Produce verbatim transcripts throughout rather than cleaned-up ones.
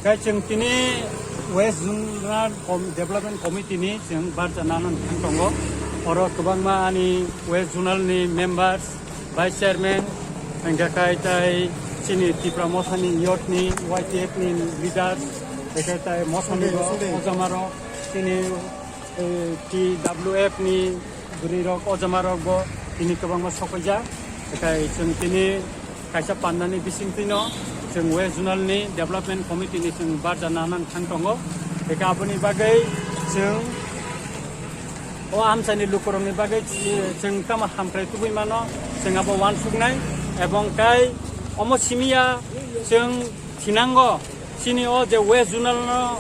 Kai chwng tini West Zonal Com-, Development Committee ni chwng barja nana thang tongo. Oro kwbangma ani West Zonal ni members, vice chairman, hingkhe kai tai chini Tipra Motha ni youth ni Y T F ni leaders, hingkhe tai Motha ni Sundai, bo Sundai. Ojama rok, chini eh, T W F ni bwrwi rok, ojama rok bo tini kwbangma sokojak. Ekai chwng tini kaisa pandani bisingtwi no chwng West Zonal ni Development Committee ni chwng barja nana thang tongo. Ekai aboni bagwi chwng o amchaini lukurokni bagwi chwng tamo hamkrai tubui mano, chwng abo uansuknai. Ebong kai omo simiya chwng thinango chini o je West Zonal no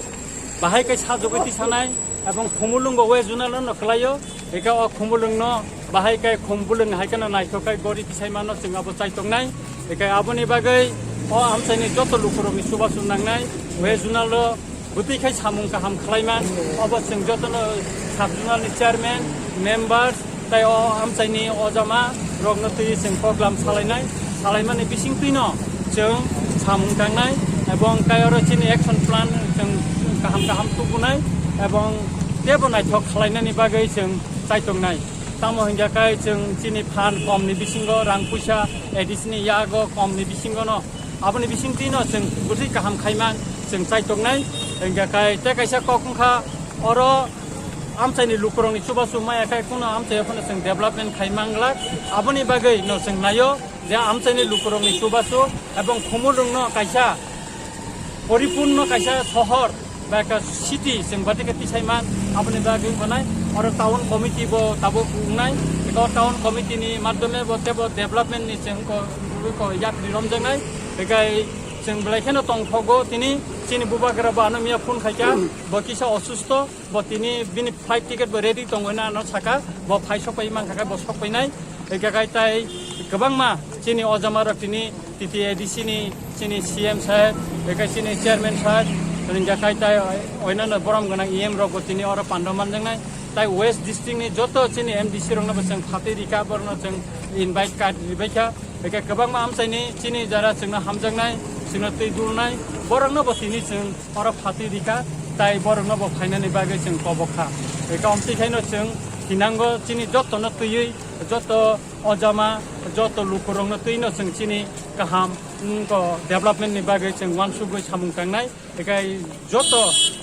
bahai kai sajagwi tisanai, ebong Khumulwng bo West Zonal no kwlaio, eka o Khumulwng no bahai kai Khumulwng hai kheno naithok kai gori tisai mano chwng abo chaitongnai, eka aboni bagwi o amchaini joto lukurokni chubachu nangnai, West Zonal o bwtwi khai samung kaham khlaiman, obo chwng jotono sub zonal ni chairman, members, tai o amchaini ojama rokno twi chwng program salainai, salaimani bisingtwino chwng samung tangnai, ebong tai oro chini action plan chwng kaham kaham tubunai, ebong tebo naithok khlainani bagwi chwng chaitongnai. Tamo hingya kai chwng chini phan komni bisingo, rang puisa A D C ni yago komni bisingono, aboni bisingtwino chwng bwtwi kaham khaiman chwng chaitongnai. Hingya kai tei kaisa kok wngkha, oro amchaini lukurokni chubachu maya khe kuno amchaio phano chwng development khai manglak. Aboni bagwi no chwng naio je amchaini lukurokni chubachu ebong Khumulwngno kaisa poripurno kaisa sohor ba ekta city chwng bati khe tisai man. Aboni bagwi wngkha nai oro town committee bo tabuk wngnai. Eko town committee ni madhyome bo tebo development ni chwng ko, ko yapri romjaknai. Ekai chwng belai kheno tongthogo tini chini bubagra bo ano miya phone khaikha, bo kisa osusto. Bo tini bini flight ticket bo ready tongo hwnwi ano saka, bo phai sok pai mankha khe bo sok painai. Hingkha khe tai kwbangma chini ojama rok tini T T A D C ni chini C M saheb, hingkha chini chairman saheb, hingkha khe tai oinano borom gwnang E M rok bo tini oro pando manjaknai. Tai West district ni joto chini M D C rokno bo chwng phatwi rikha, borokno chwng invite card ribaikha. Hingkha kwbangma amchaini chini jara chwngno hamjaknai, chwngno twi dulnai, borokno bo tini chwng oro phatwi rikha, tai borokno bo phainani bagwi chwng kobok kha. Eka omtwi khaino chwng thinango chini jotono twiwi, joto ojama, joto lukurokno twino chwng chini kaham, mm, ko development ni bagwi chwng uansugwi samung tangnai. Eka joto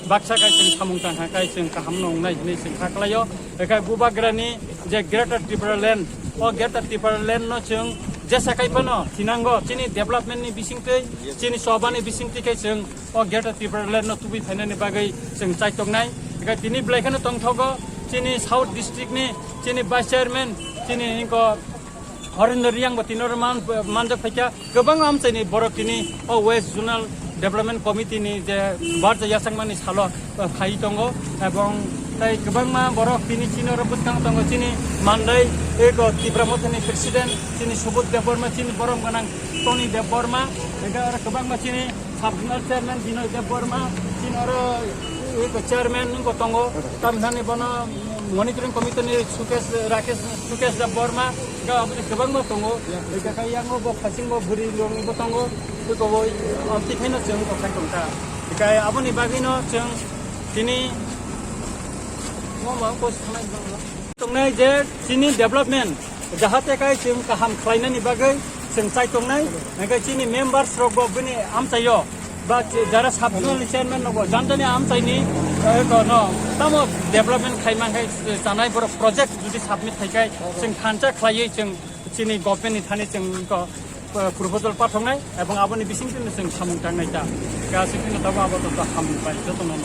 baksa kai chwng samung tangkha kai chwng kaham no wngnai hinwi chwng kha kwlaio. Eka bubagrani je Greater Tripura Land, o Greater Tripura Land no chwng jesa kai phano thinango chini development ni bisingtwi, chini chobani bisingtwi khe chwng o Greater Tripura Land no tubui phainani bagwi chwng chaitoknai. Eka tini belai kheno tongthogo chini South District ni chini Vice Chairman chini inko Horendra Reang bo tini oro man, manjak phaikha. Kwbang amchaini borok tini o West Zonal Development Committee ni je barja yachakmani salo, eh, phai tongo, ebong tai kwbangma borok tini chini oro bwskang tongo, chini mandai eko Tipra Mothani President chini Subodh Debbarma, chini borom gwnang Tony Debbarma, eka oro kwbangma chini Sub Zonal Chairman Binoy Debbarma, chini oro eko Chairman wngkha tongo, tamthani bono Monitoring Committee ni Sukesh, Rakesh, Sukesh Debbarma, eka aboni kwbangma tongo, eka khe yango bo phasing bo bwrwi rokni bo tongo, eko bo, um, tikhaino chwng bo khai tongkha, eka aboni bagwino chwng tini mo ma ko sanai tongnai je chini development jahate kai chwng kaham khlainani bagwi chwng chai tongnai, hingkhe chini members rok bo bini amchaio ba chi-, jara sub zonal ni chairman rok bo jani jani amchaini, eh, ko no tamo development khai man khai chanai borok project jodi submit khai khai chwng thansa khlaiwi chwng chini government ni thani chwng ko, eh, proposal pathoknai ebong aboni bisingtwi chwng samung tangnai ta. Ka sikino tabo abo to hambai jotono.